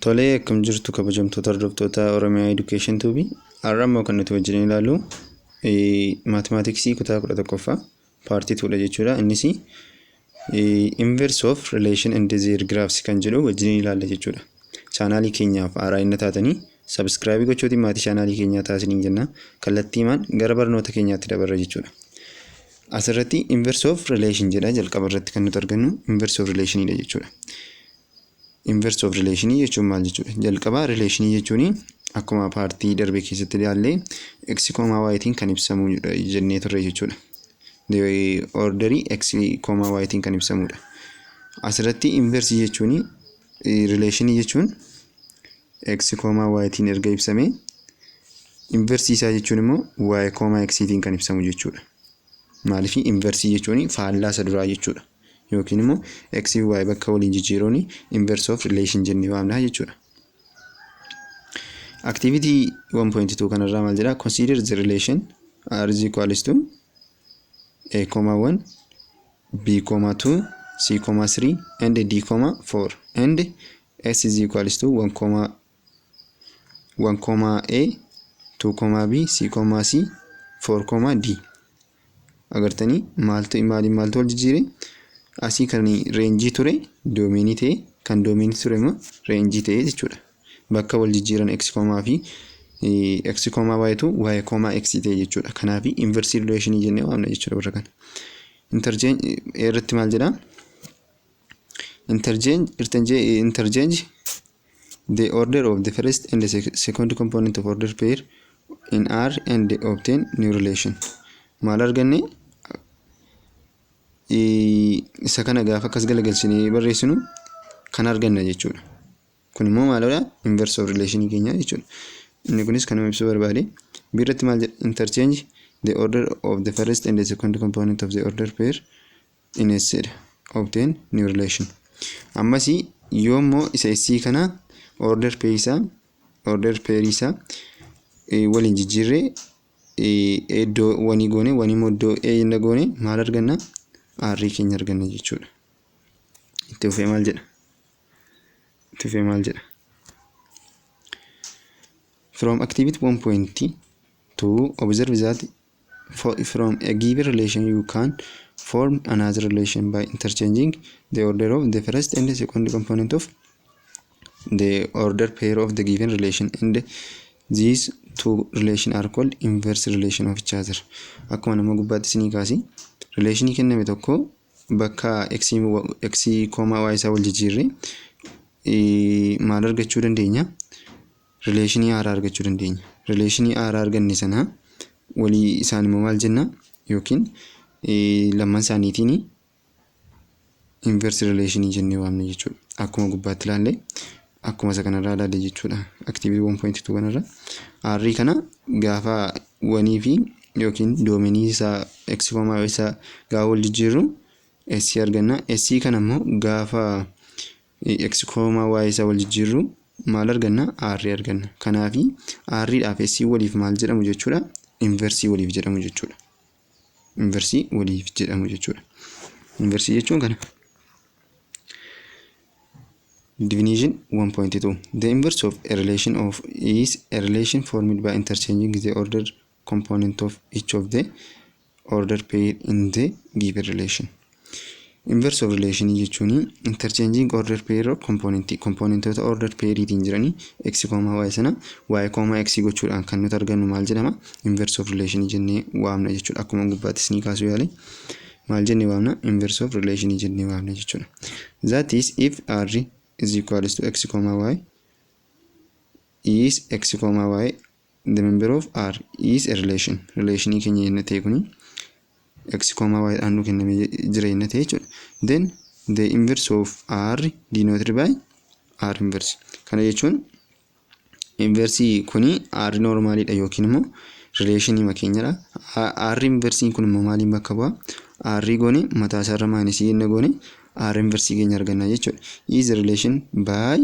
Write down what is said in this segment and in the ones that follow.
Tolee, akkam jirtu kabajamtoota hordoftoota Oromiyaa Education Tube. Har'a immoo kan nuti wajjin ilaallu mathematics kutaa 11ffaa part twodha jechuudha. Innis inverse of relation and their graphs kan jedhu wajjin ilaalla jechuudha. Chaanaalii keenyaaf haaraa inni taatanii subscribe gochuutiin maatii chaanaalii keenyaa taasisanii jenna. Kallattiimaan gara barnoota keenyaatti dabarra jechuudha. Asirratti inverse of relation jedha. Jalqaba irratti kan nuti argannu inverse of relationidha jechuudha. Inverse of relation jechuun maal jechuudha? Jalqaba relation jechuun akkuma part darbe keessatti ilaalle x comma y tiin kan ibsamu jennee turre jechuudha. Orderii x comma y tiin kan ibsamudha. Asirratti inverse jechuun, relation jechuun x comma y tiin erga ibsame, inverse isaa jechuun immoo y comma x tiin kan ibsamu jechuudha. Maaliif? Inverse jechuun faallaa isa duraa jechuudha. Yookiin immoo x fi y bakka waliin jijjiiruun inverse of relation jennee waamna jechuudha. Activity 1.2 kanarraa maal jedhaa? Consider the relation r is equals to a comma 1, b comma 2, c comma 3 and d comma 4 and s is equals to 1 comma 1 comma a, 2 comma b, c comma c, 4 comma d. Agartanii, maaltu maaliin maaltu wal jijjiire? Asii kan range ture domain ta'e, kan domain ture immoo range ta'e jechuudha. Bakka wal jijjiiran x comma fi x comma y tu y comma x ta'e jechuudha. Kanaaf inverse relation jennee waamna jechuudha warra kana. Interchange irratti maal jedhaa? Interchange the order of the first and the second component of order pair in R and obtain new relation. Maal arganne? Isa kana gaafa akkas galagalchinee barreessinu kan arganna jechuudha. Kun immoo maalidha? Inverse of relation keenya jechuudha. Inni kunis kanuma ibsuu barbaade. Biirratti maal jedha? Interchange the order of the first and the second component of the order pair in S jedha. Obtain new relation. Ammas yoo immoo isa S kana order pair isaa waliin jijjiirree, iddoo one goone, one immoo iddoo A inni goone, maal arganna? R keenya arganna jechuudha. Itti fufee maal jedha? Itti fufee maal jedha? From activity 1.2, observe that from a given relation you can form another relation by interchanging the order of the first and the second component of the order pair of the given relation, and these two relation are called inverse relation of each other. Akkuma nama gubbaatti isinii kaasi, relationii kenname tokko bakka x comma y isaa wal jijjiirre maal argachuu dandeenya? Relationii haaraa argachuu dandeenya. Relationii haaraa arganne sana walii isaan immoo maal jenna? Yookiin lamman isaaniitiin inverse relationii jennee waamna jechuudha. Akkuma gubbaatti ilaalle, akkuma isa kanarraa ilaalle jechuudha. Activity 1.2 kanarra. R kana gaafa one fi yookiin domain isaa x comma isaa gaafa wal jijjiirru S arganna. S kana immoo gaafa x comma y isaa wal jijjiirru maal arganna? R arganna. Kanaafi R dhaaf S waliif maal jedhamu jechuudha? Inverse waliif jedhamu jechuudha. Inverse waliif jedhamu jechuudha. Inverse jechuun kana. Definition 1.2. The inverse of a relation of is a relation formed by interchanging the order component of each of the order pair in the given relation. Inverse of relation jechuun interchanging order pair of component, componentoota order pairiitiin jiranii x comma y sana y comma x gochuudhaan kan nuti argannu maal jedhama? Inverse of relation jennee waamna jechuudha. Akkuma gubbaatti isinii kaasuu yaale, maal jennee waamna? Inverse of relation jennee waamna jechuudha. That is, if r is equals to x comma y, is x comma y the member of r, is a relation, relationii keenya jenna ta'e, kuni x comma y dhaan nu kennamee jira jenna ta'e jechuudha. Then the inverse of r denoted by r inverse. Kana jechuun inverse kuni r normaalidha yookiin immoo relationii keenyadha. R inverse kun immoo maaliin bakka bu'a? R goone mataa isaarra minus jenna goone r inverse keenya arganna jechuudha. Is relation by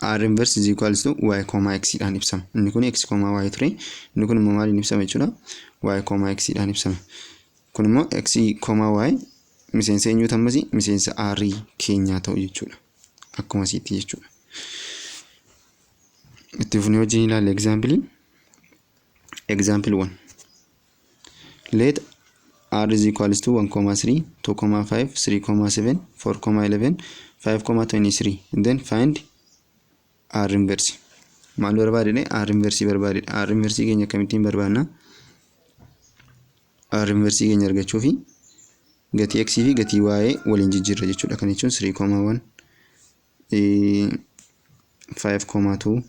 r inverse is equals to y comma x dhaan ibsama. Inni kun x comma y ture. Inni kun immoo maaliin ibsama jechuudha? Y comma x dhaan ibsama. Kun immoo x comma y miseensa eenyuuti ammas? Miseensa r keenyaa ta'u jechuudha. Akkuma asiitti jechuudha. Itti fufnee wajjin ilaalla example. Example 1. Let r is equals to 1,3, 2,5, 3,7, 4,11, 5,23. Then find r inverse. Maal barbaadne? R inverse barbaadne. R inverse keenya akkamittiin barbaadna? R inverse keenya argachuuf gatii x fi gatii y waliin jijjiirra jechuudha. Kana jechuun 3,1, 5,2,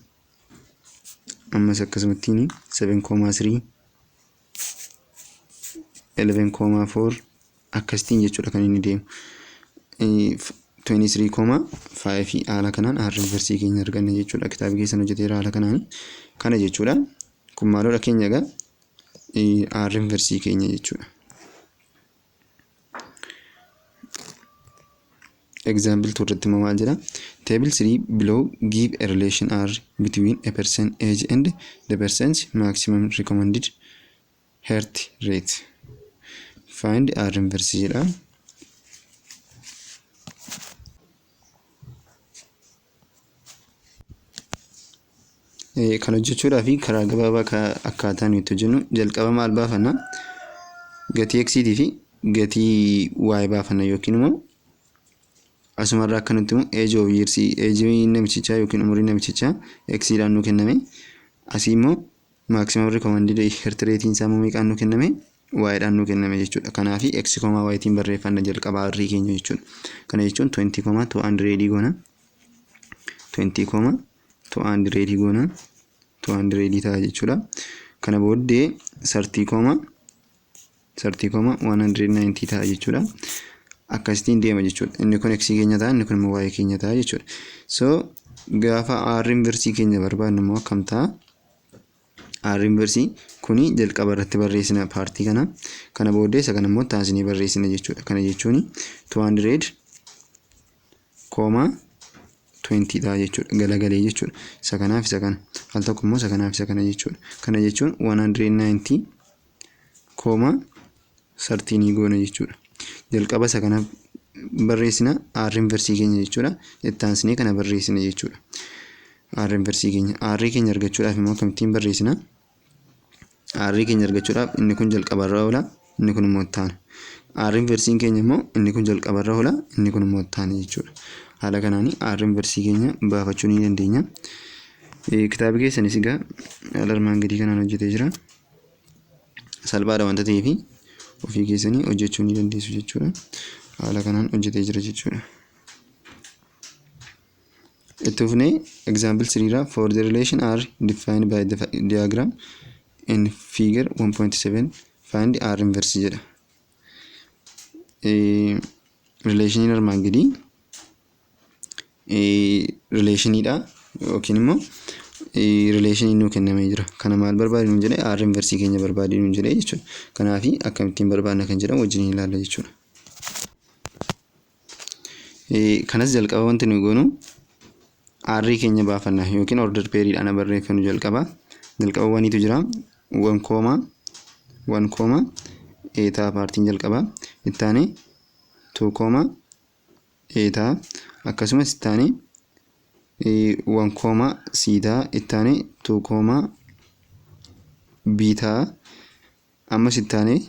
ammas akkasumattiin 7,3, 11,4 akkasitiin jechuudha kan inni deemu. 23,5 haala kanaan R inverse keenya arganna jechuudha. Kitaaba keessan hojjeteera haala kanaan. Kana jechuudha. Kun maaloodha keenya egaa? R inverse keenya jechuudha. Example 2 irratti immoo maal jedha? Table 3 below give a relation R between a person age and the person's maximum recommended heart rate. Find R inverse jedha. Kan hojjechuudhaaf karaa gabaabaa akkaataa nuti hojjennu, jalqaba maal baafanna? Gatii x fi gatii y baafanna, yookiin immoo asumarraa akka nutti himu age of years, age namichichaa yookiin umurii namichaa x dhaan nu kenname. Asii immoo maximum recommended heart rate isaa immoo meeqaan nu kenname? Y dhaan nu kenname jechuudha. Kanaaf x, y tiin barreeffanna jalqaba r keenya jechuudha. Kana jechuun 20, 200 goona, 20, 200 goona, 200 ta'a jechuudha. Kana booddee 30, 30, 190 ta'a jechuudha. Akkasittiin deema jechuudha. Inni kun x keenya ta'a, inni kun immoo y keenya ta'a jechuudha. So gaafa r inverse keenya barbaadnu immoo akkam ta'a? R inverse kuni jalqaba irratti barreessina paartii kana. Kana booddee isa kana immoo taasisnee barreessina jechuudha. Kana jechuun 200 comma 20 ta'a jechuudha. Galagalee jechuudha. Isa kanaaf isa kana. Al tokko immoo isa kanaaf isa kana jechuudha. Kana jechuun 190 comma 13 goona jechuudha. Jalqaba isa kana barreessina, R inverse keenya jechuudha. Itti aansinee kana barreessina jechuudha. R inverse keenya. R keenya argachuudhaaf immoo akkamittiin barreessina? R keenya argachuudhaaf inni kun jalqabarra oola, inni kun immoo itti aana. R inverse keenya immoo inni kun jalqabarra oola, inni kun immoo itti aana jechuudha. Haala kanaan R inverse keenya baafachuu ni dandeenya. Kitaaba keessanis egaa haala armaan gadii kanaan hojjetee jira. Salphaadha wanta ta'eef ofii keessanii hojjechuu ni dandeessu jechuudha. Haala kanaan hojjetee jira jechuudha. Itti fufnee example 3 irraa, for the relation R defined by the diagram in figure 1.7, find R inverse jedha. Relationiin armaan gadii relationiidha yookiin immoo relationii nuu kennamee jira. Kana maal barbaadi nuun jedhee? R inverse keenya barbaadi nuun jedhee jechuudha. Kanaafi akkamittiin barbaadna kan jedhamu wajjin ilaalla jechuudha. Kanas jalqaba wanti nuyi goonu R keenya baafanna yookiin order pairiidhaan barreeffannu jalqaba. Jalqaba oneitu jira. One comma one comma a ta'a paartiin jalqaba. Itti aanee two comma a ta'a. Akkasumas itti aanee one comma c ta'a. Itti aanee two comma b ta'a. Ammas itti aanee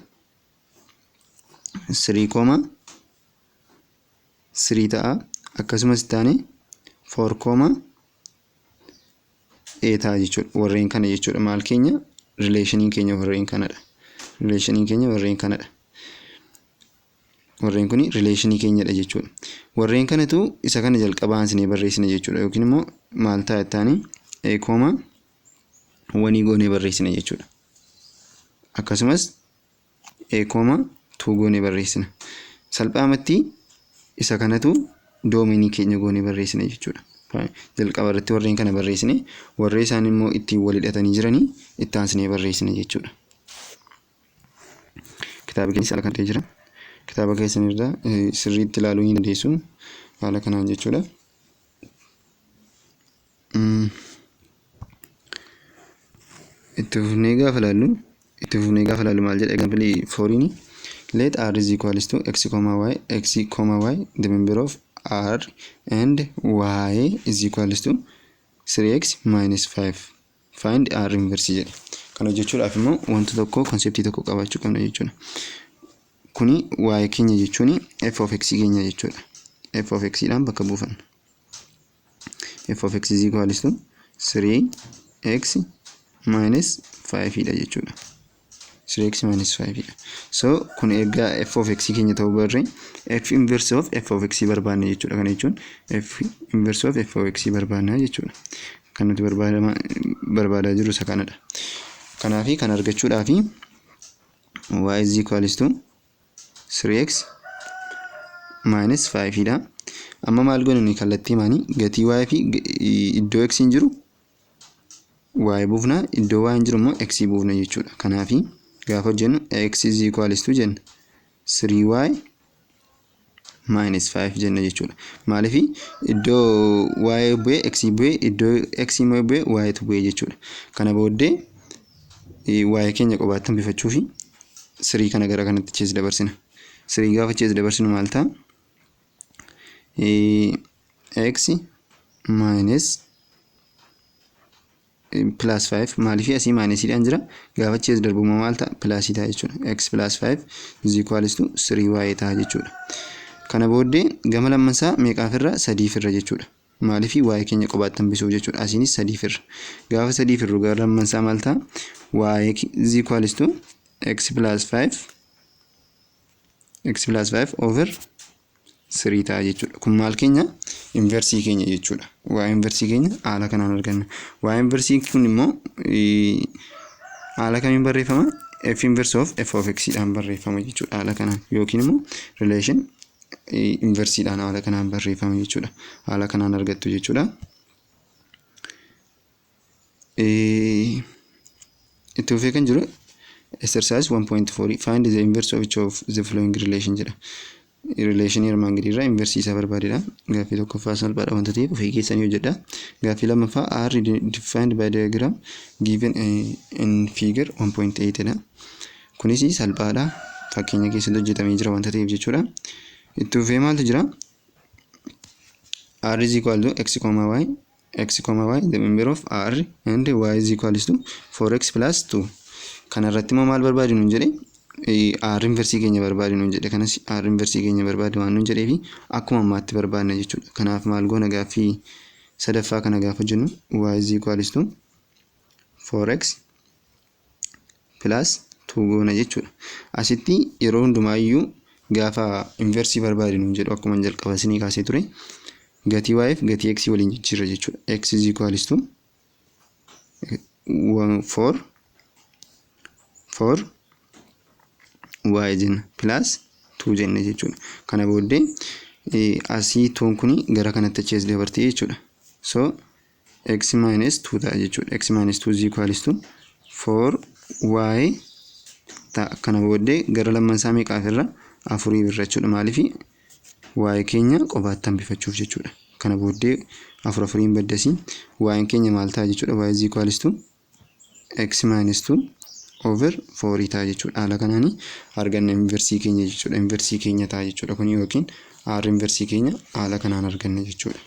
three comma three ta'a. Akkasumas itti aanee four comma a ta'a jechuudha. Warreen kana jechuudha. Maal keenya? Relationiin keenya warreen kanadha. Relationiin keenya warreen kanadha. Warreen kuni relationii keenyadha jechuudha. Warreen kanatu isa kana jalqabaa aansinee barreessina jechuudha. Yookiin immoo maal ta'a jettaanii, a comma oneii goonee barreessina jechuudha. Akkasumas a comma two goonee barreessina. Salphaamatti isa kanatu domainii keenya goonee barreessina jechuudha. Jalqaba irratti warreen kana barreessine, warreen isaan immoo ittiin wal hidhatanii jiranii itti aansinee barreessina jechuudha. Kitaaba keessa haala kan ta'e jira. Kitaaba keessan irraa sirriitti ilaaluu ni dandeessu haala kanaan jechuudha. Itti fufnee gaafa ilaallu maal jedha? Example fouriin, let r is equals to x comma y, x comma y the member of R and y is equals to 3x minus 5. Find R inverse jedhe. Kana hojjechuudhaaf immoo wanta tokko, conceptii tokko qabaachuu qabna jechuudha. Kuni y keenya jechuun f of x keenya jechuudha. F of x dhaan bakka buufanna. F of x is equals to 3x minus 5 dha jechuudha. 3x minus 5 dha. So kun erga f of x keenya ta'uu barree, f inverse of f of x barbaanna jechuudha. Kana jechuun f inverse of f of x barbaanna jechuudha. Kan nuti barbaadaa jirru isa kanadha. Kanaafi kan argachuudhaafi y is equals to 3x minus 5 dha. Amma maal goone? Nuyi kallattii maanii gatii y fi iddoo x hin jiru y buufna, iddoo y hin jiru immoo x buufna jechuudha. Kanaafi gaafa hojjennu x is equals to jenna, 3y minus 5 jenna jechuudha. Maaliif? Iddoo y bu'ee x bu'ee, iddoo x immoo bu'ee y tu bu'ee jechuudha. Kana booddee y keenya qobaatti hambifachuu fi 3 kana gara kanatti chees dabarsina. 3 gaafa chees dabarsinu maal ta'a? X minus plus 5. Maaliif? Asii minusiidhaan jira, gaafa chees darbu maal ta'a? Plusii ta'a jechuudha. X plus 5 is equals to 3y ta'a jechuudha. Kana booddee gama lammansaa meeqaaf irra? Sadiif irra jechuudha. Maaliif? Y keenya qobaatti hambisuuf jechuudha. Asiinis sadiif irra. Gaafa sadiif irru gara lammansaa maal ta'a? Y is equals to x plus 5, x plus 5 over 3 ta'a jechuudha. Kun maal keenya? Inversii keenya jechuudha. Y inversii keenya haala kanaan arganna. Y inversii kun immoo haala kamiin barreeffama? F inverse of f of x dhaan barreeffama jechuudha haala kanaan, yookiin immoo relation inversiidhaan haala kanaan barreeffama jechuudha. Haala kanaan argattu jechuudha. Itti fufee kan jiru exercise 1.4, find the inverse of each of the following relation jedha. Relation armaan gadiirraa inversii isaa barbaadedha. Gaaffii tokkoffaa salphaadha wanta ta'eef ofii keessanii hojjedha. Gaaffii lammaffaa, R defined by diagram given in figure 1.8 dha. Kunis salphaadha. Fakkeenya keessatti hojjetamee jira wanta ta'eef jechuudha. Itti fufee maaltu jira? R is equal to x comma y, x comma y the member of R and y is equal to 4x plus 2. Kana irratti immoo maal barbaadi nuun jedhe? R inversii keenya barbaadi nuun jedhe. Kanas R inversii keenya barbaadi waan nuun jedheefi akkuma ammaatti barbaadna jechuudha. Kanaaf maal goona? Gaaffii sadaffaa kana gaafa jennu y is equal to 4x plus 2 goona jechuudha. Asitti yeroo hundumaayyuu gaafa inversii barbaadi nuun jedhu, akkuma jalqaba isinii kaasee ture, gatii y fi gatii x waliin jijjiirra jechuudha. X is equals to 4 4 y jenna, plus 2 jenne jechuudha. Kana booddee asii twon kuni gara kanatti achi as dabartee jechuudha. So x minus 2 ta'a jechuudha. X minus 2 is equals to 4 y ta'a. Kana booddee gara lamman isaa meeqaaf irra? Afurii irra jechuudha. Maaliif? Y keenya qobaatti hambifachuuf jechuudha. Kana booddee afur afuriin baddasii, y keenya maal ta'a jechuudha? Y is equals to x minus 2 over 4 ta'a jechuudha. Haala kanaan arganna inversii keenya jechuudha. Inversii keenya ta'a jechuudha kun, yookiin R inversii keenya haala kanaan arganna jechuudha.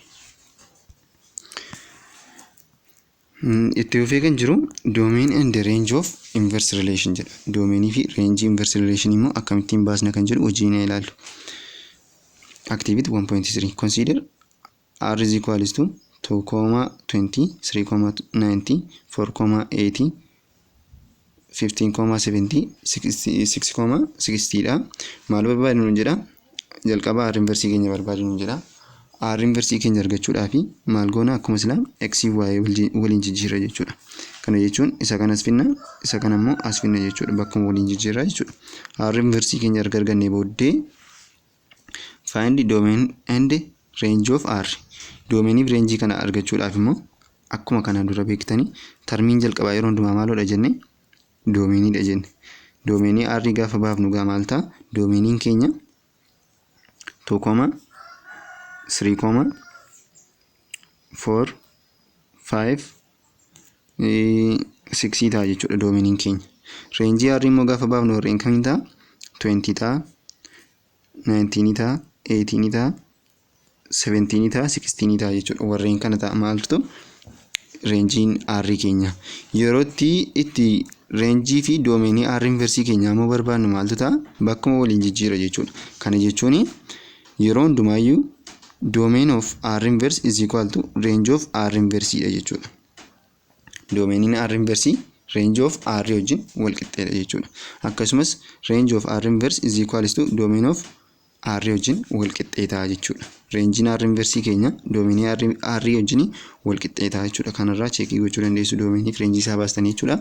Itti fufee kan jiru domain and range of inverse relation jedha. Domainii fi rangeii inverse relation immoo akkamittiin baasna kan jedhu hojii ni ilaallu. Activity 1.3, consider r is equals to 2, 20, 3, 90, 4, 80, 15, 70, 6, 60 dha. Maal barbaadu nuun jedha? Jalqaba r inversii keenya barbaadu nuun jedha. R inversii keenya argachuudhaaf maal goona? Akkuma silaa x y waliin jijjiirra jechuudha. Kana jechuun isa kanas finna, isa kana immoo as finna jechuudha. Bakkuma waliin jijjiirra jechuudha. R inversii keenya erga argannee booddee, find domain and range of R. Domainii fi rangeii kana argachuudhaaf immoo akkuma kana dura beektanii, termiin jalqabaa yeroo hundumaa maaloodha jenne? Domainiidha jenne. Domainii R gaafa baafnu gaa maal ta'a? Domainiin keenya 2 comma 3 comma 4 5 6 ta'a jechuudha domainiin keenya. Rangeii R immoo gaafa baafnu warreen kamiin ta'a? 20 ta'a, 19 ta'a, 18 ta'a, 17 ta'a, 16 ta'a jechuudha. Warreen kana ta'a maaltu rangeiin R keenya. Yeroo itti range fi domain R inverse keenya immoo barbaannu maaltu ta'a? Bakkuma waliin jijjiira jechuudha. Kana jechuun yeroo hundumaayyuu domain of R inverse is equal to range of R inverse dha jechuudha. Domainiin R inverse range of R wajjin wal qixxeedha jechuudha. Akkasumas range of R inverse is equal to domain of R wajjin wal qixxee ta'a jechuudha. Rangeiin R inverse keenya domain R wajjin wal qixxee ta'a jechuudha. Kanarraa check gochuu dandeessu domain fi range isaa baastanii jechuudha.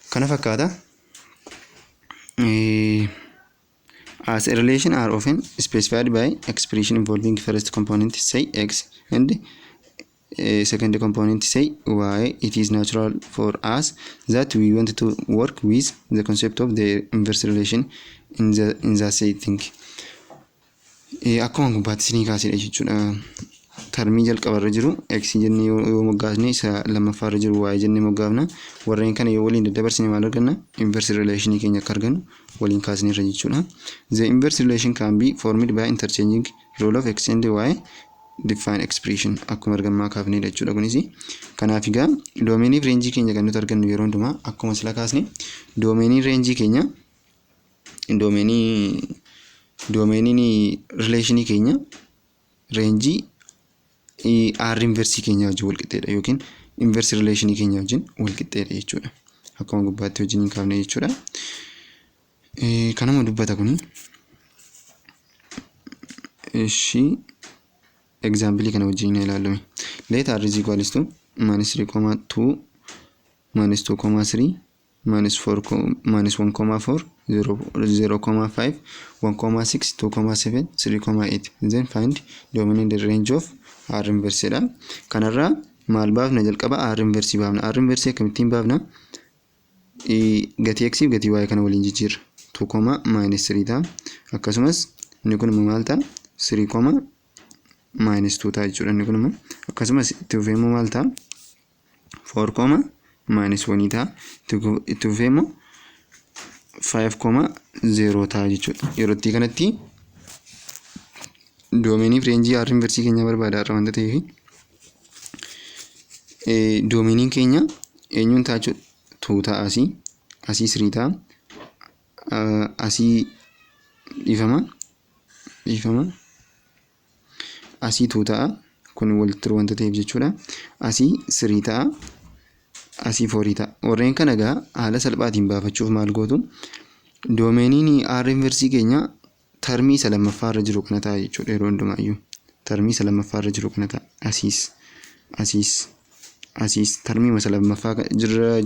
Kana fakkaata. As a relation are often specified by expression involving first component, say, x and second component, say, y, it is natural for us that we want to work with the concept of the inverse relation in the setting. Akkuma gubbaatti isinii kaasedha jechuudha. Term jalqabarra jiru x jennee yoo moggaasne, isa lammaffaarra jiru y jennee moggaafna. Warreen kana yoo waliin daddabarsine maal arganna? Inverse relation keenya akka argannu waliin kaasneerra jechuudha. The inverse relation can be formed by interchanging role of x and y define expression akkuma argammaa kaafnedha jechuudha kunis. Kanaaf egaa domain fi range keenya kan nuti argannu yeroo hundumaa akkuma sila kaasne domain range keenya domainiin relation keenya range R inverse keenya wajjin wal qixxeedha yookiin inverse relation keenya wajjin wal qixxeedha jechuudha. Akkuma gubbaatti wajjin hin kaafne jechuudha. Kanuma dubbata kuni. Ishii example kana wajjin ilaallume. Let R is equals to minus 3 comma 2 minus 2 comma 3 minus 4 minus 1 comma 4 0 0 comma 5 1 comma 6 2 comma 7 3 comma 8, then find domain and the range of R inverse dha. Kanarraa maal baafna? Jalqaba R inverse baafna. R inverse akkamittiin baafna? Gatii x fi gatii y kana waliin jijjiirra. 2 comma minus 3 ta'a. Akkasumas inni kun immoo maal ta'a? 3 comma minus 2 ta'a jechuudha inni kun immoo. Akkasumas itti fufee immoo maal ta'a? 4 comma minus 1 ta'a. Itti fufee immoo 5 comma 0 ta'a jechuudha. Yeroo itti kanatti domain fi range R inverse keenya barbaada har'a wanta ta'eef domainiin keenya eenyuun ta'a jechuudha? 2 ta'a, asii 3 ta'a, asii, dhiifama, dhiifama, asii 2 ta'a, kun walitti jiru wanta ta'eef jechuudha. Asii 3 ta'a, asii 4 ta'a. Warreen kana egaa haala salphaatiin baafachuuf maal gootu? Domainiin R inverse keenya term isa lammaffaarra jiru kana ta'a jechuudha. Yeroo hundumaayyuu term isa lammaffaarra jiru kana ta'a. Asiis, asiis, asiis term isa lammaffaa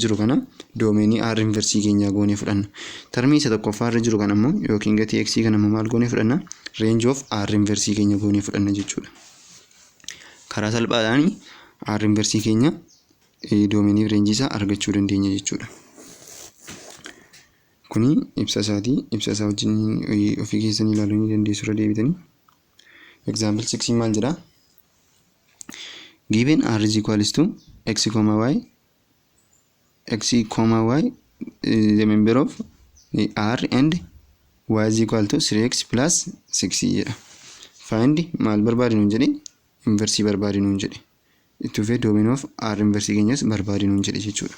jiru kana domain R inverse keenyaa goonee fudhanna. Term isa tokkoffaarra jiru kana immoo yookiin gatii x kana immoo maal goonee fudhanna? Range of R inverse keenya goonee fudhanna jechuudha. Karaa salphaadhaan R inverse keenya domain fi range isaa argachuu dandeenya jechuudha. Kuni ibsa isaati. Ibsa isaa wajjin ofii keessanii ilaaluu ni dandeessu irra deebitanii. Example 6 maal jedhaa? Given R is equals to x comma y, x comma y is the member of R and y is equal to 3x plus 6 jedha. Find maal barbaadi nuun jedhe? Inverse barbaadi nuun jedhe. Itti fufee domain of R inverse keenyas barbaadi nuun jedhe jechuudha.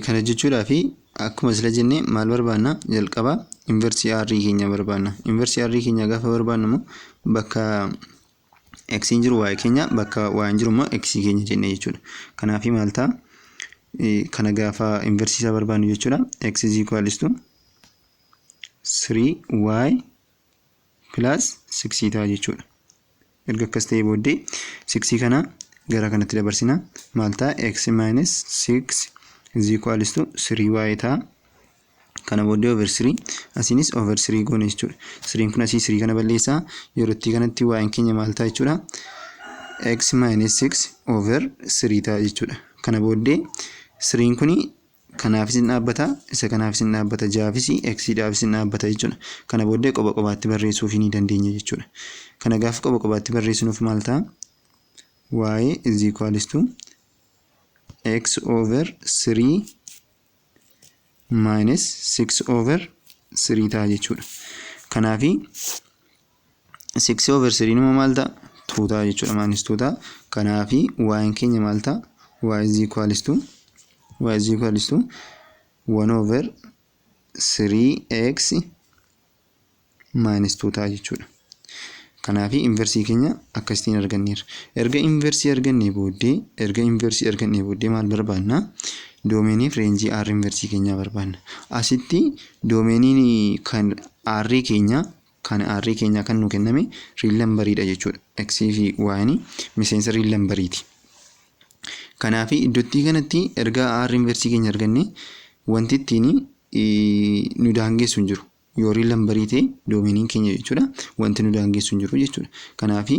Kana jechuudhaaf akkuma sila jenne maal barbaanna? Jalqaba inverse R keenya barbaanna. Inverse R keenya gaafa barbaannu immoo bakka x jiru y keenya, bakka y jiru immoo x keenya jenne jechuudha. Kanaaf maal ta'a? Kana gaafa inverse isaa barbaannu jechuudha. X is equals to 3y plus 6 ta'a jechuudha. Erga akkas ta'ee booddee 6 kana gara kanatti dabarsina. Maal ta'a? X minus 6 is equals to 3y ta'a. Kana booddee over 3, asiinis over 3 goone jechuudha. 3 kun asii 3 kana balleessaa. Yeroo itti kanatti y keenya maal ta'a jechuudha? X minus 6 over 3 ta'a jechuudha. Kana booddee 3 kuni kanaafis hin dhaabbata, isa kanaafis hin dhaabbata, jaafis x dhaafis hin dhaabbata jechuudha. Kana booddee qoba qobaatti barreessuuf ni dandeenya jechuudha. Kana gaafa qoba qobaatti barreessinuuf maal ta'a? Y is equals to x over 3 minus 6 over 3 ta'a jechuudha. Kanaafi 6 over 3 immoo maal ta'a? 2 ta'a jechuudha, minus 2 ta'a. Kanaafi y'n keenya maal ta'a? Y is equals to 1 over 3x minus 2 ta'a jechuudha. Kanaafi inversii keenya akkasitiin arganneerra. Erga inversii argannee booddee maal barbaanna? Doomeenii fi reenjii R inversii keenyaa barbaanna. Asitti domainiin kan R keenyaa kan nu kenname real numberiidha jechuudha. X fi Y'n miseensa real numberiiti. Kanaafi iddootti kanatti erga R inversii keenya arganne, wanti ittiin nu daangessu hin jiru. Yoo real numberii ta'e domainiin keenya jechuudha, wanti nu daangessu hin jiru jechuudha. Kanaafi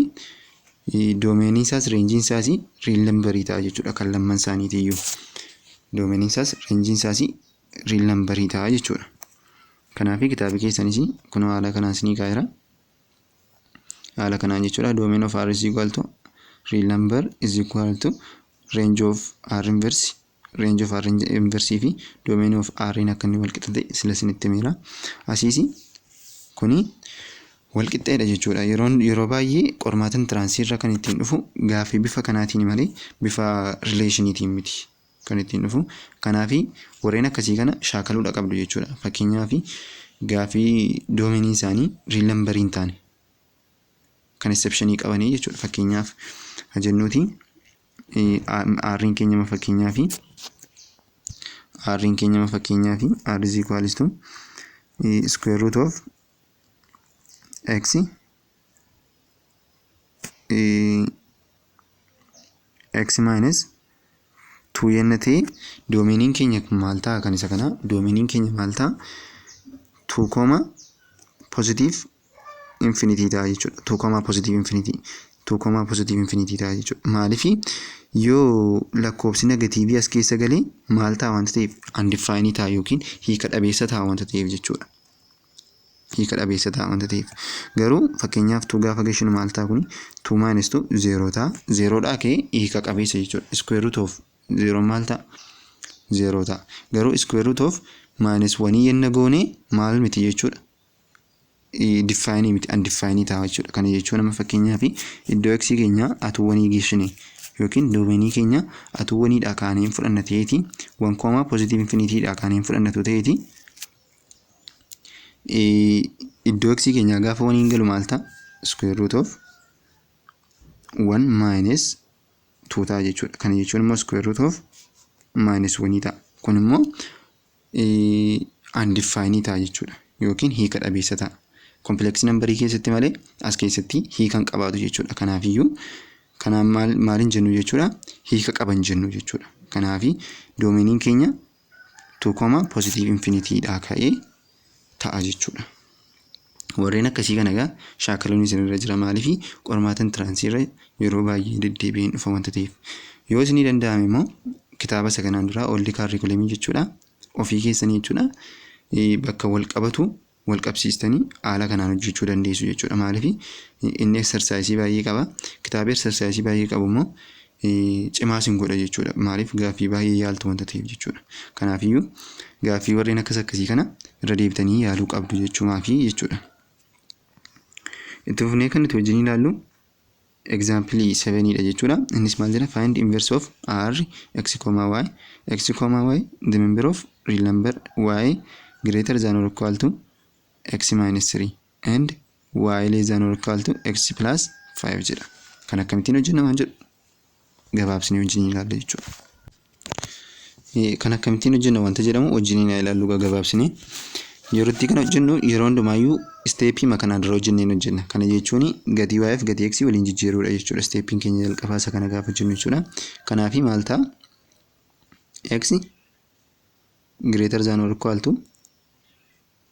domainiin isaas rangeiin isaas real numberii ta'a jechuudha, kan lamman isaaniitiyyuu. Domainiin isaas rangeiin isaas real numberii ta'a jechuudha. Kanaafi kitaabni keessanis kunoo haala kanaan isinii kaa'eera. Haala kanaan jechuudha, domain of R is equal to real number is equal to range of R inverse, range of R inverse fi domain of R akka inni wal qixa ta'e sila isinitti himeera. Asiis kuni wal qixxeedha jechuudha. Yeroo baay'ee qormaata entranceii irra kan ittiin dhufu gaaffii bifa kanaatiin malee bifa relationiitiin miti kan ittiin dhufu. Kanaafi warreen akkasii kana shaakaluudha qabdu jechuudha. Fakkeenyaaf, gaaffii domainii isaanii real numberii hin taane kan exceptionii qabanii jechuudha. Fakkeenyaaf jennuuti, R'n keenya fakkeenyaaf R is equals to square root of x x minus 2 yenna ta'e, domainiin keenya maal ta'a? Kan isa kana domainiin keenya maal ta'a? 2 comma positive infinity ta'a jechuudha. 2 comma positive infinity, 2 comma positive infinity ta'a jechuudha. Maaliif? Yoo lakkoofsi negatiivii as keessa galee maal ta'a wanta ta'eef, undefined ta'a yookiin hiika dhabeessa ta'a wanta ta'eef jechuudha. Hiika dhabeessa ta'a wanta ta'eef. Garuu fakkeenyaaf 2 gaafa gashinu maal ta'a kuni? 2 minus 2 0 ta'a. 0dhaa ka'ee hiika qabeessa jechuudha. Square root of 0 maal ta'a? 0 ta'a. Garuu square root of minus 1 yenna goone maal miti jechuudha? Defined miti, undefined ta'a jechuudha. Kana jechuun amma fakkeenyaaf iddoo x keenya atuu one geessine yookiin domainii keenya atuu oneiidhaa kaanee fudhanna ta'eeti, 1 comma positive infinitydhaa kaanee fudhannatu ta'eeti, iddoo x keenyaa gaafa oneiin galu maal ta'a? Square root of 1 minus 2 ta'a jechuudha. Kana jechuun immoo square root of minus 1 ta'a. Kun immoo undefined ta'a jechuudha yookiin hiika dhabeessa ta'a. Complex numberii keessatti malee as keessatti hiika hin qabaatu jechuudha. Kanaafiyyuu kanaan maal maaliin jennu jechuudha? Hiika qaban jennu jechuudha. Kanaafi domainiin keenya 2 comma positive infinitydhaa ka'ee ta'a jechuudha. Warreen akkasii kana egaa shaakaluun isinirra jira. Maaliif? Qormaata entranceii irra yeroo baay'ee deddeebi'een dhufa wanta ta'eef. Yoo isinii danda'ame immoo kitaaba isa kanaan duraa old curriculumii jechuudha, ofii keessanii jechuudha, bakka wal qabatu wal qabsiistanii haala kanaan hojjechuu dandeessu jechuudha. Maaliif? Inni exerciseii baay'ee qaba. Kitaaba exerciseii baay'ee qabu immoo cimaa isin godha jechuudha. Maaliif? Gaaffii baay'ee yaaltu wanta ta'eef jechuudha. Kanaafiyyuu gaaffii warreen akkas akkasii kana irra deebitanii yaaluu qabdu jechuumaafi jechuudha. Itti fufnee kan nuti wajjin ilaallu example 7dha jechuudha. Innis maal jedha? Find inverse of r x comma y, x comma y the member of real number, y greater than or equal to x minus 3 and y less than or equal to x plus 5 jedha. Kan akkamittiin hojjenna waan jedhu gabaabsinee wajjin ilaalla jechuudha. Kan akkamittiin hojjenna wanta jedhamu wajjin ilaallu gabaabsinee. Yeroo itti kana hojjennu, yeroo hundumaayyuu stepii kanaan dura hojjenneen hojjenna. Kana jechuun gatii y fi gatii x waliin jijjiiruudha jechuudha. Stepiin keenya jalqabaa isa kana gaafa hojjennu jechuudha. Kanaafi maal ta'a? X greater than or equal to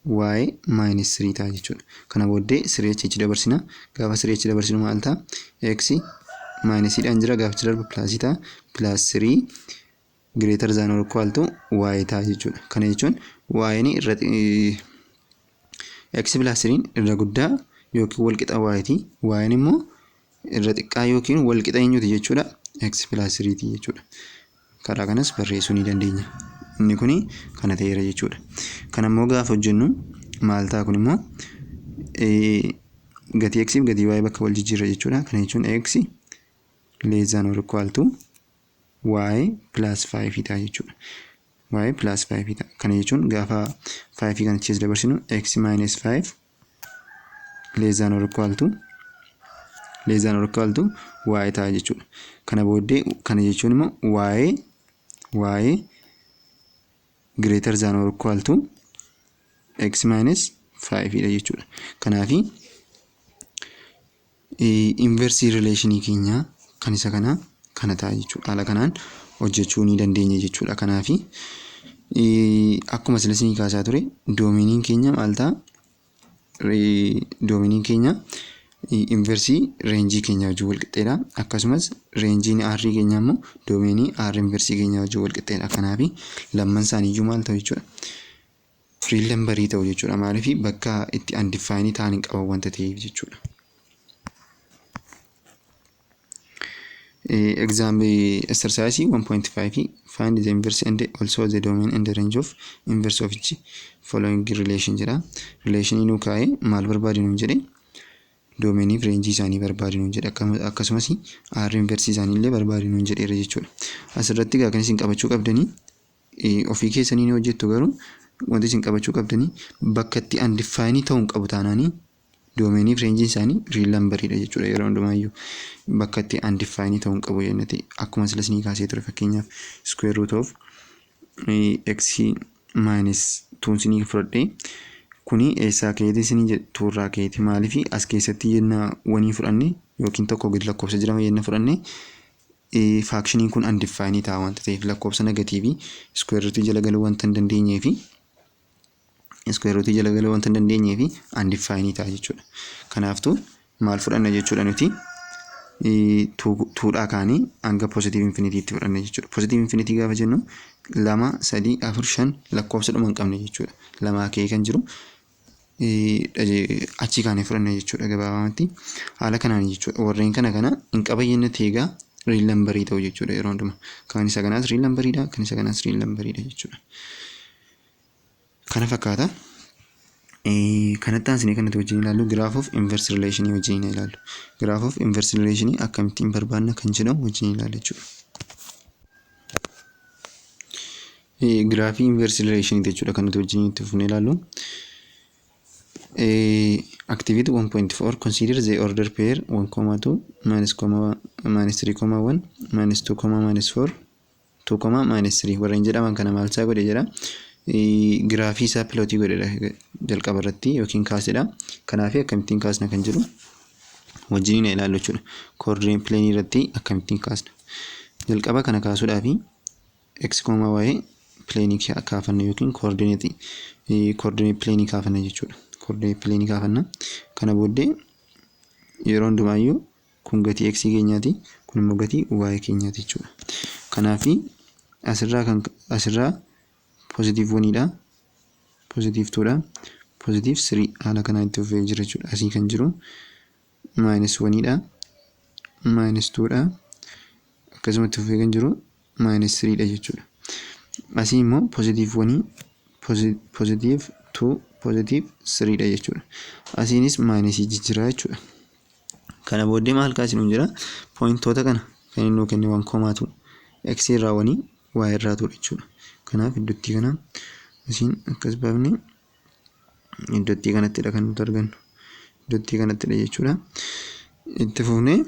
y minus 3 ta'a jechuudha. Kana booddee 3 achi dabarsina. Gaafa 3 achi dabarsinu maal ta'a? X minusiidhaan jira, gaafa achi darbu plusii ta'a. Plus 3 greater than or equal to y ta'a jechuudha. Kana jechuun y irra x plus 3 irra guddaa yookiin wal qixa y ti. Y immoo irra xiqqaa yookiin wal qixa eenyuti jechuudha? X plus 3 ti jechuudha. Karaa kanas barreessuu ni dandeenya. Inni kuni kana ta'eera jechuudha. Kana immoo gaafa hojjennu maal ta'a kun immoo? Gatii x fi gatii y bakka wal jijjiirra jechuudha. Kana jechuun x less than or equal to y plus 5 ta'a jechuudha. Y plus 5 ta'a. Kana jechuun gaafa 5 kana achi dabarsinu, x minus 5 less than or equal to y ta'a jechuudha. Kana booddee kana jechuun immoo y greater than or equal to x minus 5 dha jechuudha. Kanaafi inverse relationii keenya kan isa kana kana ta'a jechuudha. Haala kanaan hojjechuu ni dandeenya jechuudha. Kanaafi akkuma sila isinii kaasaa ture, domainiin keenya maal ta'a? Domainiin keenya inverse range keenya wajjin wal qixxeedha. Akkasumas rangeiin R keenya immoo domain R inverse keenya wajjin wal qixxeedha. Kanaafi lamman isaaniiyyuu maal ta'u jechuudha? Real number ta'u jechuudha. Maaliif? Bakka itti undefined ta'an hin qaban wanta ta'eef jechuudha. Example, exercise 1.5: find the inverse and also the domain and the range of inverse of each following relation jedha. Relation nuu kaa'ee maal barbaadi nuun jedhe? Domainii fi range isaanii barbaadi nuun jedhe, akkasumas R inverse isaanii illee barbaadi nuun jedheera jechuudha. Asirratti egaa kan isin qabachuu qabdanii, ofii keessanii ni hojjettu, garuu wanti isin qabachuu qabdanii, bakka itti undefined ta'uu hin qabu taanaanii domainii fi rangeiin isaanii real numberiidha jechuudha. Yeroo hundumaayyuu bakka itti undefined ta'uu hin qabu jennee akkuma sila isinii kaasee ture, fakkeenyaaf square root of x minus 2 isinii fudhadhee, kuni eessaa ka'eeti isinii jedhe? Tworraa ka'eeti. Maaliif? As keessatti yenna wanii fudhanne yookiin tokko gadi lakkoofsa jirama yenna fudhanne, functioniin kun undefined ta'a wanta ta'eef, lakkoofsa negative square root jala galuu wanta hin dandeenyee fi square root jala galuu wanta hin dandeenyee fi undefined ta'a jechuudha. Kanaaftuu maal fudhanna jechuudha nuti? Twodhaa kaanii hanga positive infinityitti fudhanna jechuudha. Positive infinity gaafa jennu lama, sadii, afur, shan, lakkoofsa dhuma hin qabne jechuudha. Lamaa ka'ee kan jiru achii kaanee fudhanna jechuudha gabaabumatti. Haala kanaan jechuudha. Warreen kana kana hin qabayyanne ta'e egaa real number ta'u jechuudha yeroo hundumaa. Kan isa kanaas real numberiidha, kan isa kanaas real numberiidha jechuudha. Kana fakkaata. Kanatti aansinee kan nuti wajjin ilaallu graph of inverse relation wajjin ilaallu. Graph of inverse relation akkamittiin barbaanna kan jedhamu wajjin ilaalla jechuudha. Giraafii inverse relation jechuudha kan nuti wajjin itti fufnee ilaallu. Activity 1.4: consider the order pair 1, 2 minus, minus 3, 1 minus 2, minus 4 2, minus 3 warreen jedhaman kana maal isaa godhe jedha? Giraafii isaa plot godhedha jalqaba irratti yookiin kaasedha. Kanaaf akkamittiin kaasna kan jedhu wajjin ilaallu jechuudha. Coordinate plane irratti akkamittiin kaasna? Jalqaba kana kaasuudhaaf x, y plane kaafanna yookiin coordinate plane kaafanna jechuudha. Coordinate plane kaafanna. Kana booddee yeroo hundumaayyuu kun gatii x keenyaati, kun immoo gatii y keenyaati jechuudha. Kanaaf asirraa positive oneiidha, positive twodha, positive three, haala kanaan itti fufee jira jechuudha. Asii kan jiru minus oneiidha, minus twodha, akkasuma itti fufee kan jiru minus threedha jechuudha. Asii immoo positive one, positive two, positive threedha jechuudha. Asiinis minus jijjiiraa jechuudha. Kana booddee maal kaasinu jira? Pointoota kana kan inni nuu kenne one comma two, x irraa one, y irraa twodha jechuudha. Kanaaf iddootti kana asiin akkas baafnee iddootti kanattidha kan nuti argannu. Iddootti kanattidha jechuudha. Itti fufnee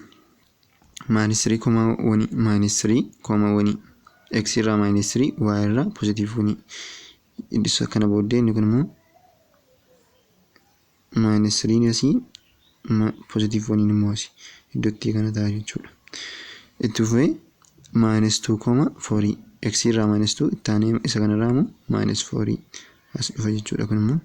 minus three comma one, minus three comma one, x irraa minus three, y irraa positive one. Kana booddee inni kun immoo minus threen asii, positive oneiin immoo asii iddootti kana ta'a jechuudha. Itti fufee minus two comma four, x irraa minus two, itti aanee isa kanarraa immoo minus four as dhufa jechuudha. Kun immoo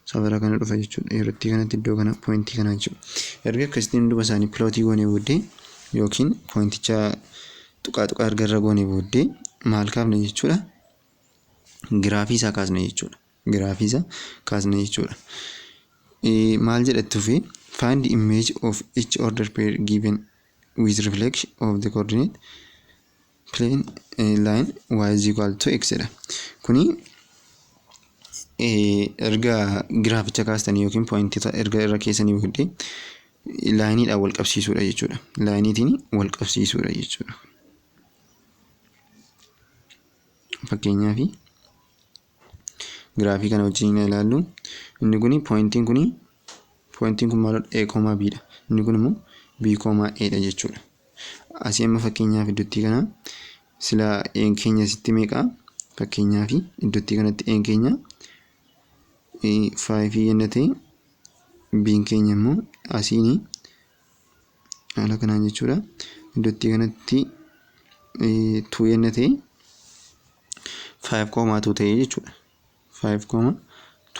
safara kana dhufa jechuudha. Yerootti kanatti iddoo kana point kanaa jechuudha. Erga akkasitti hunduma isaanii plot goonee booddee yookiin pointicha tuqaa tuqaa erga irra goonee booddee maal kaafna jechuudha? Giraafii isaa kaasna jechuudha. Giraafii isaa kaasna jechuudha. Maal jedha itti fufee? Find the image of each order pair given with reflection of the coordinate plane line y is equal to x jedha. Kuni Erga giraaficha kaastanii yookiin pointoota erga irra keessanii booddee lineiidhaan wal qabsiisuudha jechuudha. Lineiitiin wal qabsiisuudha jechuudha. Fakkeenyaaf, giraafii kana wajjin ilaallu. Inni kuni pointiin kun maalidha? A comma B dha. Inni kun immoo B comma A dha jechuudha. Asii amma fakkeenyaaf iddootti kana sila A'n keenya asitti meeqa? Fakkeenyaaf, iddootti kanatti A'n keenya 5 yenna ta'e, B'n keenya immoo asiin haala kanaan jechuudha. Iddootti kanatti 2 yenna ta'e, 5 comma 2 ta'e jechuudha. 5 comma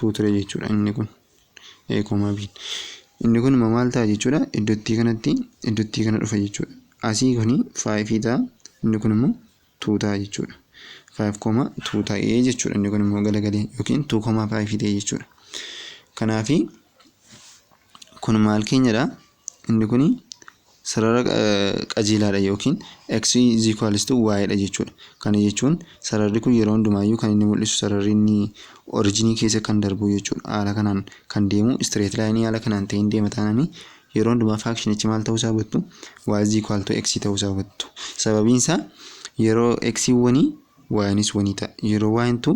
2 ture jechuudha inni kun A comma B. Inni kun immoo maal ta'a jechuudha? Iddootti kanatti, iddootti kana dhufa jechuudha. Asii kuni 5 ta'a, inni kun immoo 2 ta'a jechuudha. 5 comma 2 ta'ee jechuudha, inni kun immoo galagalee yookiin 2 comma 5 ta'e jechuudha. Kanaafi kun maal keenyadha? Inni kuni sarara qajeelaadha yookiin x is equals to y dha jechuudha. Kana jechuun sararri kun yeroo hundumaayyuu kan inni mul'isu sararri inni originii keessa kan darbu jechuudha. Haala kanaan kan deemu, straight line haala kanaan ta'een deema taananii, yeroo hundumaa functionichi maal ta'uusaa hubattu? Y is equal to x ta'uusaa hubattu. Sababiin isaa yeroo x one, y'nis one ta'a. Yeroo y'in 2,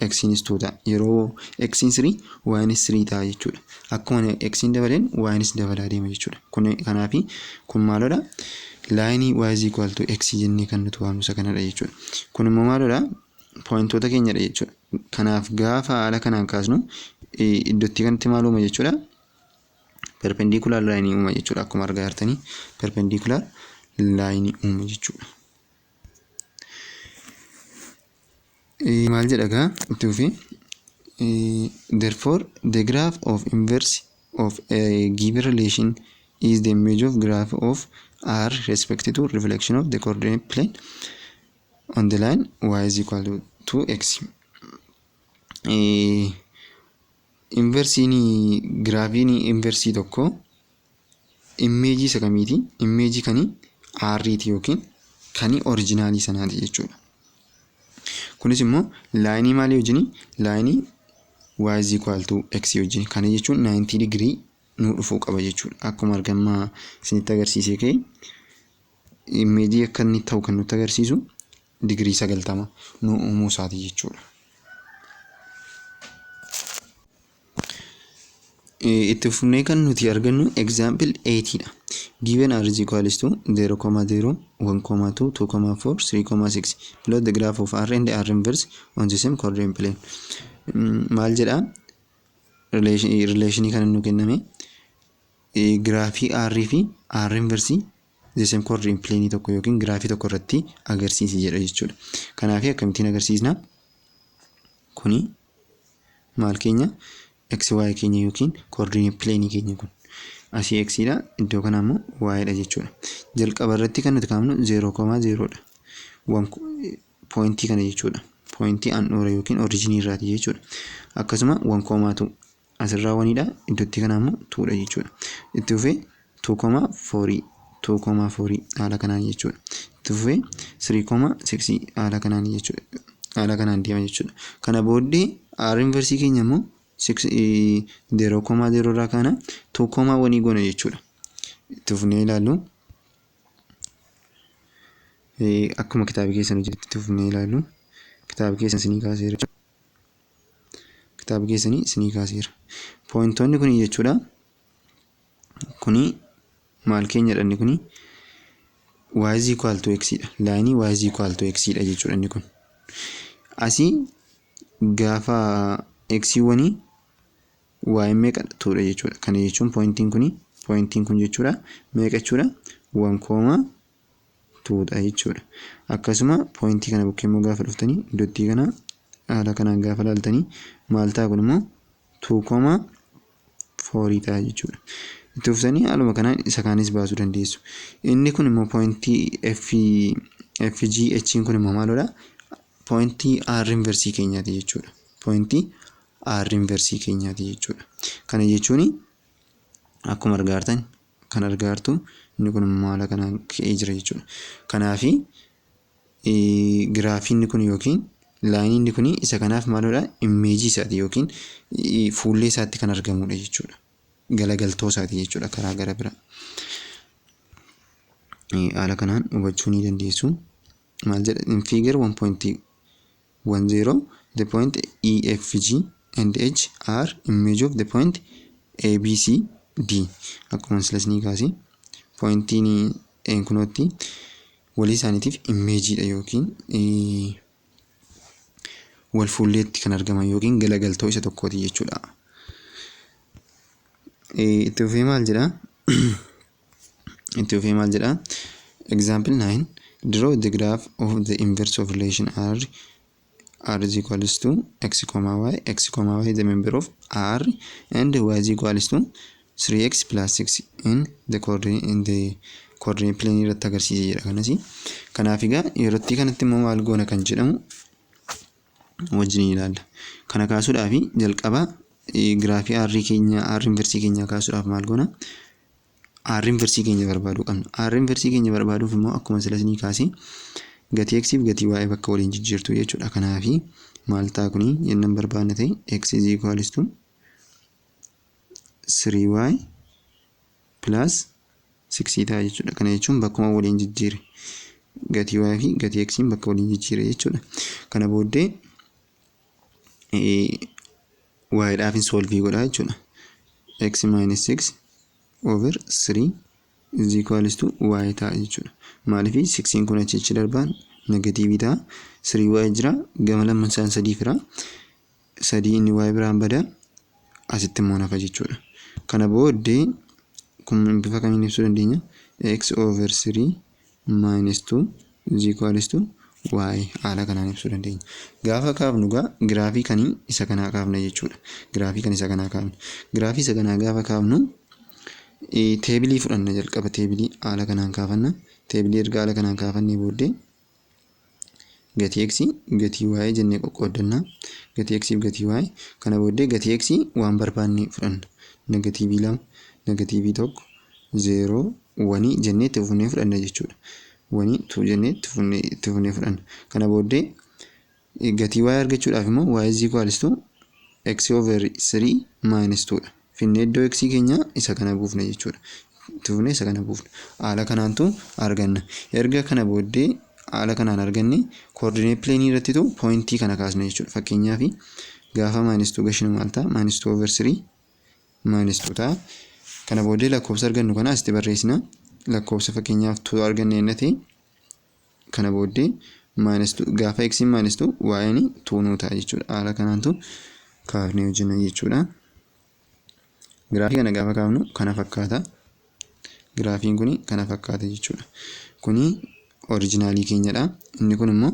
x'nis 2 ta'a. Yeroo x'n 3, y'nis 3 ta'a jechuudha. Akkuma x'n dabaleen y'nis dabalaa deema jechuudha. Kun kanaafi kun maalodha? Lineii y is equal to x jennee kan nuti waamnu isa kanadha jechuudha. Kun immoo maalodha? Pointoota keenyadha jechuudha. Kanaaf gaafa haala kanaan kaasnu iddootti kanatti maal uuma jechuudha? Perpendicular lineii uuma jechuudha. Akkuma argaa jirtanii perpendicular lineii uuma jechuudha. Maal jedha gaa itti fufee? Therefore, the graph of inverse of a given relation is the image of graph of r respect to reflection of the coordinate plane on the line y is equal to x. Inversiin, giraafiin inversii tokko imageii isa kamiiti? Imageii kanii r'ti yookiin kanii originalii sanaati jechuudha. Kunis immoo lineii maalii wajjini? Lineii y is equal to x wajjin. Kana jechuun 90 digirii nuu dhufuu qaba jechuudha. Akkuma argamaa isinitti agarsiisee ka'e, imageii akka inni ta'u kan nutti agarsiisu digirii 90 nu uumuu isaati jechuudha. Itti fufnee kan nuti argannu example 8 dha. Given r is equals to 0, 0, 1, 2, 2, 4, 3, 6. Plot the graph of r and r inverse on the same coordinate plane. Maal jedhaa? Relationii kana nu kenname, giraafii r fi r inverse the same coordinate plane tokko yookiin giraafii tokko irratti agarsiisi jedha jechuudha. Kanaaf akkamittiin agarsiisna? Kuni maal keenya? X y keenya yookiin coordinate plane keenya kun. Asii x dha, iddoo kana immoo y dha jechuudha. Jalqaba irratti kan nuti kaafnu 0,0 dha. Pointii kana jechuudha. Pointii handhuura yookiin originii irraati jechuudha. Akkasuma 1,2 asirraa onedha, iddootti kana immoo twodha jechuudha. Itti fufee 2,4, 2,4 haala kanaan jechuudha. Itti fufee 3,6 haala kanaan jechuudha. Haala kanaan deema jechuudha. Kana booddee r inversii keenya immoo 0,0 irraa kaana 2,1 goona jechuudha. Itti fufnee ilaallu. Akkuma kitaaba keessan hojjetti itti fufnee ilaallu. Kitaaba keessan isinii kaaseera. Kitaaba keessanii isinii kaaseera. Pointoonni kuni jechuudha. Kuni maal keenyadha inni kuni? Y is equal to x dha. Lineii y is equal to x dha jechuudha inni kun. Asii gaafa x one, y meeqa? Twodha jechuudha. Kana jechuun pointiin kun jechuudha meeqa jechuudha? 1 comma twodha jechuudha. Akkasuma pointii kana bukkee immoo gaafa dhuftanii iddootti kana haala kanaan gaafa ilaaltanii maal ta'a? Kun immoo 2 comma 4 ta'a jechuudha. Itti fuftanii haaluma kanaan isa kaanis baasuu dandeessu. Inni kun immoo pointii F F G H kun immoo maalidha? Pointii R inversii keenyaati jechuudha. Pointii R inversii keenyaati jechuudha. Kana jechuun akkuma argaa jirtan kan argaa jirtu inni kun immoo haala kanaan ka'ee jira jechuudha. Kanaafi giraafiin kun yookiin Lineiin kun isa kanaaf maalidha? Imageii isaati yookiin fuullee isaatti kan argamudha jechuudha. Galagaltoo isaati jechuudha karaa gara biraa. Haala kanaan hubachuu ni dandeessu. Maal jedha? In figure 1.10, the point E, F, G and H are image of the point A, B, C, D. Akkuma silas ni kaase, pointiin kunootti walii isaaniitiif imageiidha yookiin wal fuulleetti kan argaman yookiin galagaltoo isa tokkooti jechuudha. Itti fufee maal jedhaa? Itti fufee maal jedhaa? Example 9: draw the graph of the inverse of relation R, R is equals to x comma y, x comma y is the member of R, and y is equals to 3x plus 6 in the coordinate plane irratti agarsiisee jira kanas. Kanaaf egaa yerootti kanatti immoo maal goona kan jedhamu wajjin ilaalla. Kana kaasuudhaaf jalqaba giraafii R keenya, R inverseii keenya kaasuudhaaf maal goona? R inverseii keenya barbaaduu qabna. R inverseii keenya barbaaduuf immoo akkuma sila isinii kaase gatii x fi gatii y bakka waliin jijjiirtu jechuudha. Kanaafi maal ta'a kuni jennaan barbaadna ta'e, x is equals to 3y plus 6 ta'a jechuudha. Kana jechuun bakkuma waliin jijjiire, gatii y fi gatii x bakka waliin jijjiire jechuudha. Kana booddee y dhaaf solve godha jechuudha. X minus 6 over 3 is equals to y ta'a jechuudha. Maaliif? 6 kun achi achi darbaan negativeii ta'a. 3y jira, gama lamman isaan sadii fira. Sadii inni y biraan bada, asitti immoo nafa jechuudha. Kana booddee kun bifa kamiin ibsuu dandeenya? X over 3 minus 2 is equals to y haala kanaan ibsuu dandeenya. Gaafa kaafnu gaa giraafii kanii isa kanaa kaafna jechuudha. Giraafii kan isa kanaa kaafna. Giraafii isa kanaa gaafa kaafnu tableii fudhanna. Jalqaba tableii haala kanaan kaafanna. Tableii erga haala kanaan kaafannee booddee gatii x, gatii y jennee qoqqooddanna. Gatii x fi gatii y. Kana booddee gatii x waan barbaanne fudhanna. Negativeii 2, negativeii 1, 0, 1 jennee itti fufnee fudhanna jechuudha. 1, 2 jennee itti fufnee fudhanna. Kana booddee gatii y argachuudhaaf immoo y is equals to x over 3 minus 2 dha. Finnee iddoo x keenya isa kana buufna jechuudha. Itti fufnee isa kana buufna. Haala kanaantu arganna. Erga kana booddee haala kanaan arganne, coordinate planeii irrattitu pointii kana kaasna jechuudha. Fakkeenyaaf gaafa minus 2 gashinu maal ta'a? Minus 2 over 3 minus 2 ta'a. Kana booddee lakkoofsa argannu kana asitti barreessina. Lakkoofsa fakkeenyaaf 2 arganne inni ta'e, kana booddee minus 2 gaafa x minus 2, y 2 nuu ta'a jechuudha. Haala kanaantu kaafnee hojjenna jechuudha. Giraafii kana gaafa kaafnu kana fakkaata. Giraafiin kuni kana fakkaata jechuudha. Kuni originalii keenyadha. Inni kun immoo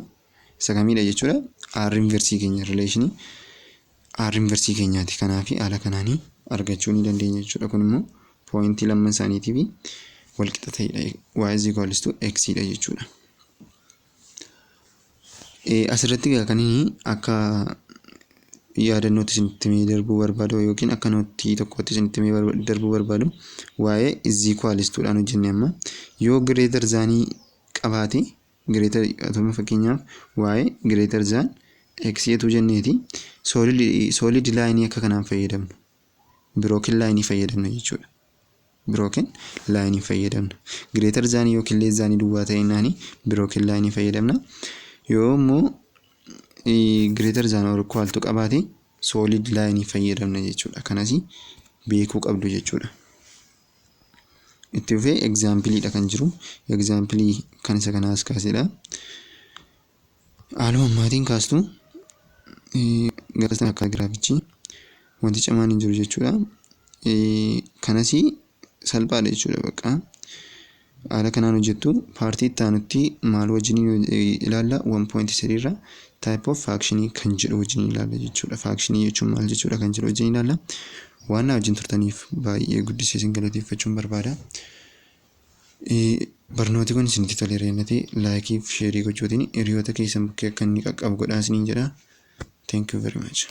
isa kamiidha jechuudha? R inverseii keenya, relationii R inverseii keenyaati. Kanaaf haala kanaanii argachuu ni dandeenya jechuudha. Kun immoo pointii lamman isaaniitiif wal qixa ta'edha. Y is equals to x dha jechuudha. Asirratti egaa kan inni akka yaadannootti isinitti himee darbuu barbaadu yookiin akka noteii tokkotti isinitti himee darbuu barbaadu, waa'ee is equals to dhaan hojjenne. Amma yoo greater thanii qabaate, greater atuma fakkeenyaaf waa'ee greater than x yetu jenneeti, solid lineii akka kanaan fayyadamnu, broken lineii fayyadamna jechuudha. Broken lineii fayyadamna. Greater thanii yookiin less thanii duwwaa ta'innaani broken lineii fayyadamna. Yoo immoo greater than or equal to qabaate, solid lineii fayyadamna jechuudha. Kanas beekuu qabdu jechuudha. Itti fufee exampleiidha kan jiru. Exampleii kan isa kanaas kaasedha. Haaluma ammaatiin kaastu gara akka giraafichi wanti cimaan hin jiru jechuudha. Kanas salphaadha jechuudha bakka. Haala kanaan hojjettu. Partii itti aanutti maal wajjin ilaalla? 1.3 irra type of function kan jedhu wajjin ilaalla jechuudha. Function jechuun maal jechuudha kan jedhu wajjin ilaalla. Waan na wajjin turtaniif baay'ee guddisee isin galateeffachuun barbaada. Barnooti kun isinitti toleera inni ta'e, likeii fi shareii gochuutiin hiriyoota keessan bukkee akka inni qaqqabu godhaa isiniin jedha. Thank you very much.